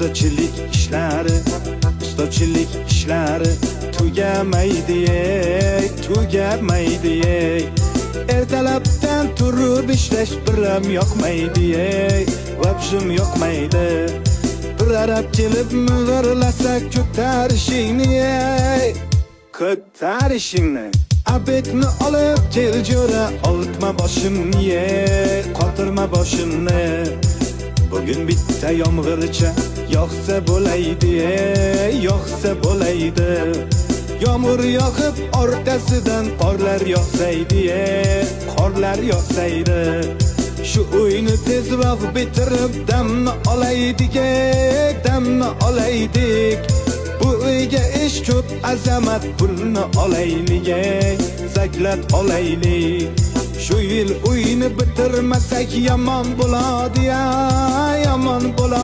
Ustachilik ishlari, ustachilik ishlari tugamaydi ey, tugamaydi ey. Ertalabdan turib ishlash biram yoqmaydi ey, вообще yoqmaydi. Bir arab kelib mivirlasa, ko'tarishingni ey, ko'tarishingni. Обед ni olib kel, jo'ra, oltma boshimni ye, qotirma boshimni. Bugun bitta yomg'ircha yog'sa bo'laydi ey, yog'sa bo'laydi. Yomg'ir yog'ib, orqasidan qorlar yog'saydi ey, qorlar yog'saydi. Shu uyni tezroq bitirib, damni olaydik ey, damni olaydik. Bu uyga ish ko'p, azamat, pulni olaylik ey, закладolaylik. Shu yil uyni bitirmasak, yomon bo'ladi ya, yomon bo'ladi.